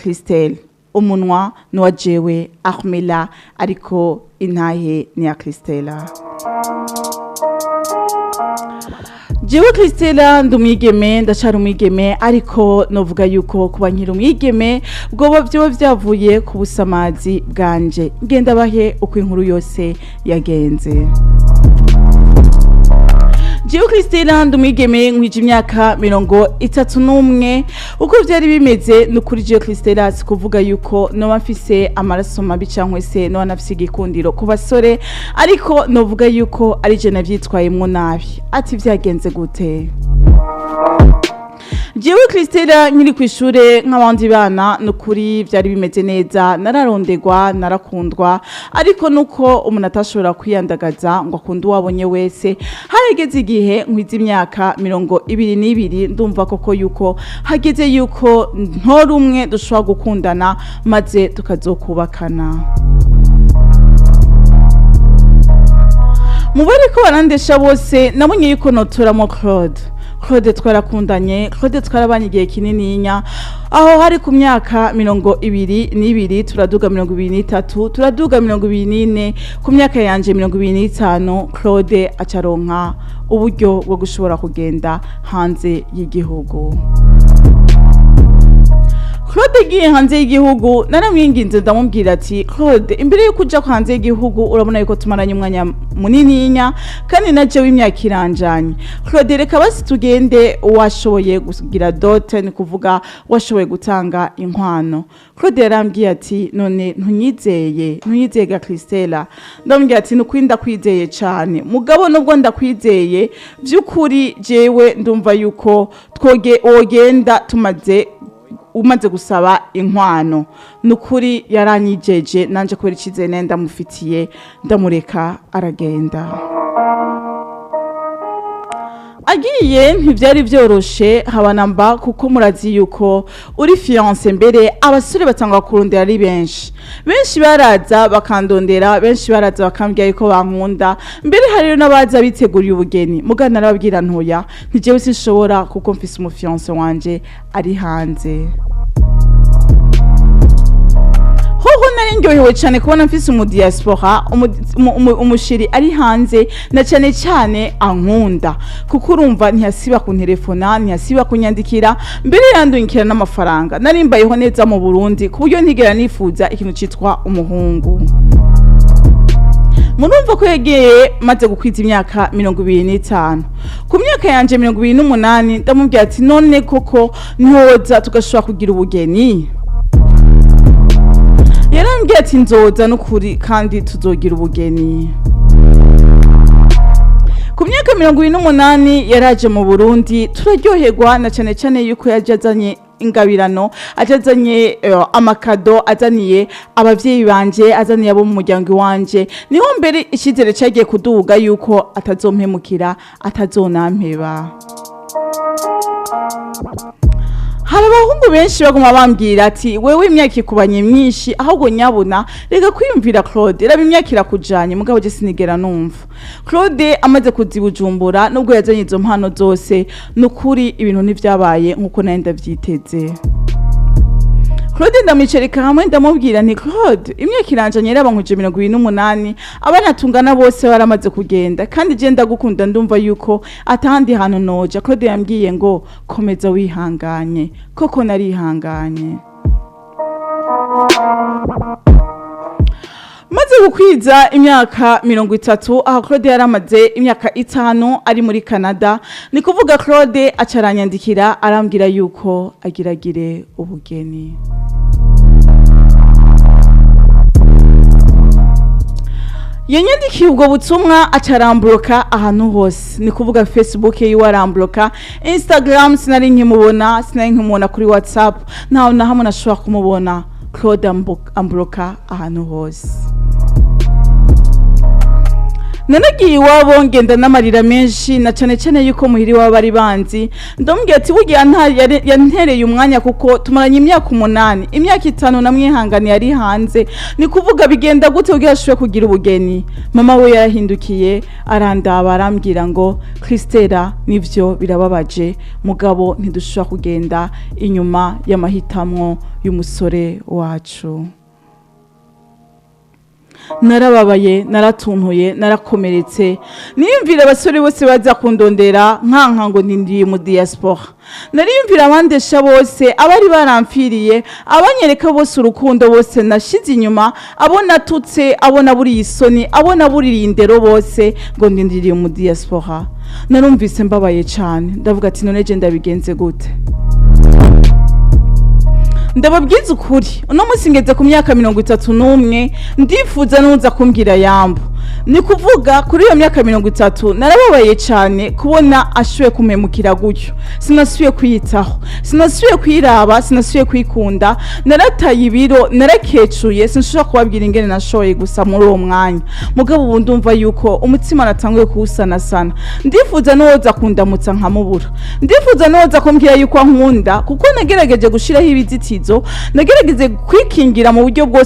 Christelle. Umunwa ni uwa jewe Ahmela, ariko intahe ni ya Christella. Jewe Christella ndi umwigeme, ndacara umwigeme, ariko novuga yuko kuba nkiri umwigeme bwoba vyoba vyavuye ku busamazi bwanje. Ngenda bahe uko inkuru yose yagenze. Jewe Christella ndi umwigeme, nkwije imyaka 31. Uko vyari bimeze ni ukuri, jewe Christella si kuvuga yuko noba mfise amaraso mabi cankwe se noba nafise igikundiro ku basore, ariko novuga yuko ari je navyitwayemwo nabi. Ati vyagenze gute? Jewe Christella nkiri kw'ishure nk'abandi bana, ni ukuri vyari bimeze neza, nararondegwa, narakundwa, ariko nuko umuntu atashobora kwiyandagaza ngo akunde uwabonye wese. Harageze igihe nkwiza imyaka 22, ndumva koko yuko hageze yuko ntora umwe dushobora gukundana maze tukazokubakana. Mu bariko barandesha bose nabonye yuko notoramo Claude. Claude twarakundanye, Claude twarabanye igihe kinininya. Aho hari ku myaka 22, turaduga 23, turaduga 24. Ku myaka yanje 25, Claude acaronka uburyo bwo gushobora kugenda hanze y'igihugu. Claude agiye hanze y'igihugu, naramwinginze ndamubwira ati: "Claude, imbere yuko uja hanze y'igihugu, urabona yuko tumaranye umwanya munininya kandi na jewe imyaka iranjanye. Claude, reka basi tugende washoboye kugira dote, ni kuvuga washoboye gutanga inkwano." Claude yarambwiye ati: "None ntunyizeye, ntunyizeye ga Christella?" Ndamubwira ati: "Nukuri ndakwizeye cane, mugabo nubwo ndakwizeye, vy'ukuri jewe ndumva yuko twoge wogenda tumaze umaze gusaba inkwano." Nukuri yaranyijeje, nanje kubera icizere nari ndamufitiye ndamureka aragenda. Agiye ntivyari vyoroshe habanamba, kuko murazi yuko uri fiancé mbere abasore batangwa kurondera ari benshi. Benshi baraza bakandondera, benshi baraza bakambwira yuko bankunda, mbere hari n'abaza biteguriye ubugeni. Mugana narababwira ntoya ntijewe sinshobora kuko mfise umufiancé wanje ari hanze. Hoho nari ndyohewe cyane kubona mfise umudiaspora, umushiri ari hanze, na cyane cyane ankunda, kuko urumva ntiyasiba kuntelefona, ntiyasiba kunyandikira, mbere yandungikira n'amafaranga. Nari mbayeho neza mu Burundi ku buryo ntigera nifuza ikintu citwa umuhungu. Murumva ko yagiye maze gukwiza imyaka 25. Ku myaka yanje 28 ndamubwira ati: "None koko ntiwoza tugashobora kugira ubugeni?" Yarambwiye ati: "Nzoza n'ukuri kandi tuzogira ubugeni." Ku myaka 28 yaraje mu Burundi, turaryoherwa, na cyane cyane yuko yaje azanye ingabirano, aje azanye amakado, azaniye abavyeyi banje, azaniye abo mu muryango iwanje. Niho mbere icyizere cyagiye kuduga yuko atazompemukira, atazonampeba. Hari abahungu benshi baguma bambwira ati: "Wewe imyaka ikubanye myinshi, ahubwo nyabuna reka kwiyumvira Claude, raba imyaka irakujanye." Mugabo je sinigera numva. Claude amaze kuza i Bujumbura, nubwo yazanye izo mpano zose, nukuri ibintu ntivyabaye nkuko nari ndavyiteze. Claude ndamwicarika hamwe, ndamubwira nti: "Claude, imyaka iranjanye, raba nkuje 28, abana tungana bose baramaze kugenda, kandi je ndagukunda, ndumva yuko atahandi hantu noja." Claude yambwiye ngo: "Komeza wihanganye." Koko narihanganye. Maze gukwiza imyaka 30, aho Claude yaramaze imyaka 5 ari muri Canada. Ni kuvuga Claude acaranyandikira, arambwira yuko agiragire ubugeni. Yanyandikiye ubwo butumwa acaramburuka ahantu hose, ni kuvuga Facebook yiwe aramburuka, Instagram sinari nkimubona, sinari nkimubona kuri WhatsApp, ntaho na hamwe nashobora kumubona. Claude amburuka ahantu hose. Nanagiye iwabo ngenda n'amarira menshi, na cane cane yuko muhiri iwabo bari banzi. Ndamubwira ati burya yantereye umwanya, kuko tumaranye imyaka 8, imyaka 5 namwihanganiye ari hanze. Ni kuvuga bigenda gute kugira ashobore kugira ubugeni? Mama we yarahindukiye, arandaba, arambwira ngo: "Christella, nivyo birababaje, mugabo ntidushobora kugenda inyuma y'amahitamwo y'umusore wacu." Narababaye, naratuntuye, narakomeretse. Niyumvira abasore bose baza kundondera nkanka ngo ndindiye mu diaspora. Nariyumvira abandesha bose, abari baramfiriye, abanyereka bose urukundo, bose nashize inyuma, abo natutse, abo naburiye isoni, abo naburiye indero bose, ngo ndindiriye mu diaspora. Narumvise mbabaye cyane. Ndavuga ati: "None je ndabigenze gute?" Ndababwiza ukuri, uno munsi ngeze ku myaka 31, ndifuza n'uza kumbwira yambo. Ni kuvuga kuri iyo myaka 30 narababaye cyane kubona ashoboye kumemukira gutyo. Sinasubiye kwiyitaho, sinasubiye kwiraba, sinasubiye kwikunda. Narataye ibiro, narakecuye, sinshobora kubabwira ingene nashoboye gusa muri uwo mwanya. Mugabo ubu ndumva yuko umutima natanguye kuwusanasana. Ndifuza n'uwoza kundamutsa nkamubura, ndifuza n'uwoza kumbwira yuko ankunda, kuko nagerageje gushiraho ibizitizo, nagerageje kwikingira mu buryo bwose.